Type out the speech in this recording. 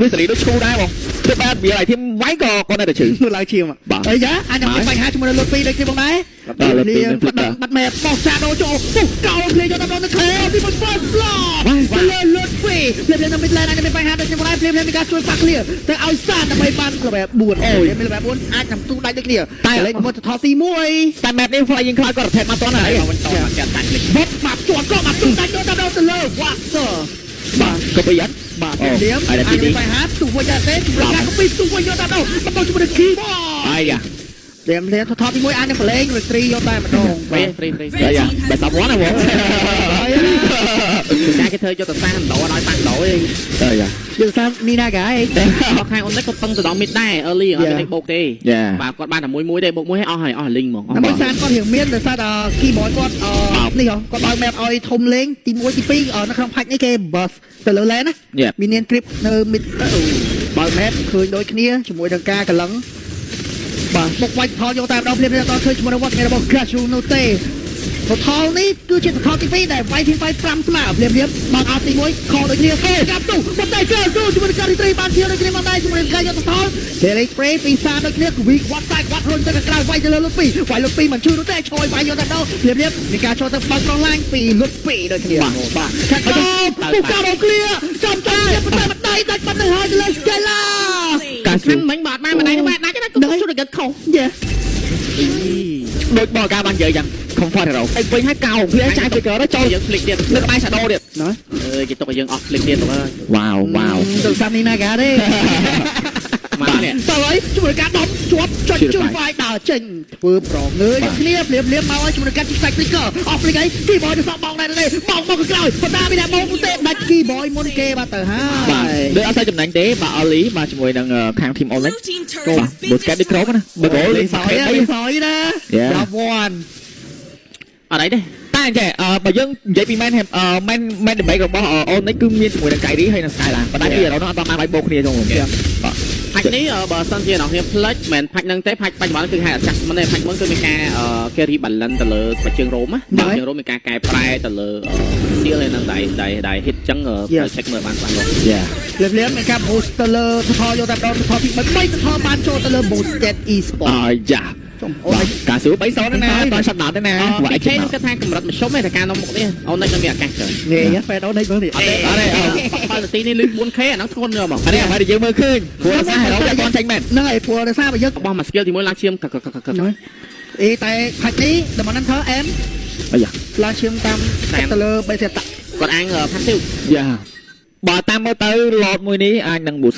នេះសេរីដូចឈូដែរបងទោះបែបវាឲ្យធីមវាយក៏គាត់នៅតែឈឺ ឡើងឈាមអីយ៉ាអាចនឹងមានបញ្ហាជាមួយនឹងលុត2ដូចគ្នាបងដែរ បាទលុត2នឹង បាត់មែបោះសាដូចូលពុះកោភ្លេយកដល់នៅខែទីមួយ first blood ទៅលើលុត2ភ្លេភ្លេនៅ mid lane អាចនឹងមានបញ្ហាដូចគ្នាបងដែរភ្លេភ្លេមានការជួយប៉ះ clear ទៅឲ្យសាដើម្បីបាន level 4អូមាន level 4អាចនឹងទូដាច់ដូចគ្នាតែលេខមួយទៅថតទី1 តែ map នេះ flying cloud ក៏ rotate មកតន់ហើយ វិញតមកចាត់តាច់លេខ បត់មកជាប់ក៏មកទូដាច់ទៅដល់ទៅលើ Waster បាទក៏ប្រយ័ត្ន បាទភ្លាមអាចមានបញ្ហាទូវិញដែរទេជំរឿនការពីទូវិញយកដល់មកជាមួយនឹង keyboard អាយ៉ា ភ្លាមភ្លាមថតទី1អាចនឹងប្រឡែងឬត្រីយកតែម្ដង free free free អាយ៉ាបែបសាប់ណាបង ចាគេធ្វើយកទៅសាសម្ដងឲ្យប៉ាក់ដោឯង អាយ៉ា យើងសានីណាកាឯង ខាងអូននេះក៏ពឹងទៅដល់មីតដែរ early អត់មានបោកទេបាទគាត់បានតែមួយមួយទេបោកមួយឲ្យអស់ហើយអស់លីងហ្មង តែមួយសានគាត់រៀងមានដោយសារតែ keyboard គាត់នេះហ៎គាត់បើក map ឲ្យធំលេងទី1ទី2នៅក្នុងផាច់នេះគេ buff ទៅលើ lane ណា minion creep នៅ mid បើក map ឃើញដូចគ្នាជាមួយនឹងការកលឹងបាទបុកវាច់ថលយកតែម្ដងភ្លាមៗដល់ឃើញជាមួយនឹងវត្តមានរបស់ Crash នោះទេថលនេះគឺជាថលទី2ដែលវាយធីមវាយ5ស្មើភ្លាមភ្លាមបើកអត់ទី1ខដូចគ្នាកាប់ទូប៉ុន្តែកើទូជាមួយនឹងការរីត្រីបានធៀបដូចគ្នាមកដែរជាមួយនឹងការយកថល Jelly Spray ពីសាដូចគ្នាវីក្វាត់តែក្វាត់រុញទៅក្រៅវាយទៅលើលុត2វាយលុត2មិនជួយនោះទេឆយវាយយកតែដល់ភ្លាមភ្លាមមានការចូលទៅបើកត្រង់ឡាញពីលុត2ដូចគ្នាបាទខាងពុះការឃ្លៀចាំចាំប៉ុន្តែមិនដៃដាច់បាត់ទៅហើយទៅលើ Stella ការ ខាងមិញបាទបានមិនដៃបាទដាច់ណាក៏ជួយរកខុស យេ ដូចបកការបាននិយាយចឹង comfort hero អីវិញហើយកោវាចាយ flicker ទៅចូល យើង flick ទៀត នៅក្បែរ shadow ទៀត ណា អើយគេទុកឲ្យយើងអស់ flick ទៀតទៅហើយ វ៉ាវវ៉ាវ ទៅសាមីណាកាទេ មកនេះ តើហើយជួយការដំជាប់ចុចជួយវាយដើរចេញធ្វើប្រងើយគ្នាភ្លាមភ្លាមមកឲ្យជួយការជីកសាច់ flicker អស់ flick អី keyboard ទៅសក់បងដែរទេបងមកក្រោយប៉ុន្តែមានអ្នកមកទេដាច់ keyboard មុនគេបាទទៅហើយ បាទដូចអត់សូវចំណេញទេបាទ Oli បាទជាមួយនឹងខាង team Online បាទបើ scan ដូចក្រុមណាបើ goal លេងសយលេងសយណាដល់1 អត់អីទេ តែចេះបើយើងនិយាយពី main main main damage របស់ Onyx គឺមានជាមួយនឹង Kairi ហើយនិង Skylar ប៉ុន្តែពី hero នោះអត់បានវាយបូកគ្នាចឹងបាទ ផាច់នេះបើសិនជាអ្នកគ្នាផ្លិចមិនផាច់នឹងទេផាច់បច្ចុប្បន្នគឺហៅ adjustment ទេផាច់មុនគឺមានការគេ rebalance ទៅលើបាច់ជើងរោមណាបាច់ជើងរោមមានការកែប្រែទៅលើ seal ហើយនឹងដៃដៃដៃ hit ចឹង check មើលបានច្បាស់លាស់ យ៉ា ភ្លាមភ្លាមមានការ boost ទៅលើថលយកតែម្ដងថលទី3 3ថលបានចូលទៅលើ boosted e-sport អាយ៉ា ចំអូន ការស៊ូ3-0ណាតឆាត់ដល់ទេណា វាយគេខ្ញុំគិតថាកម្រិតមធ្យមទេតែការនាំមុខនេះអូននេះនឹងមានឱកាសច្រើន ងាយហ្វេតអូននេះមើលនេះ អត់ទេអត់ទេបើនាទីនេះលឺ 4K អាហ្នឹងធ្ងន់ហ្មង អានេះអ្វីដែលយើងមើលឃើញព្រោះសារ hero តែគាត់ចាញ់មែន ហ្នឹងហើយព្រោះដោយសារបើយើង បោះមួយ skill ទី1ឡើងឈាមកកកក អីតែផាច់នេះតំណហ្នឹងធ្វើអែម អាយ៉ា ឡើងឈាមតាមទៅលើ3សេត គាត់អាង passive យ៉ាបើតាមមើលទៅ lot មួយនេះអាចនឹង boost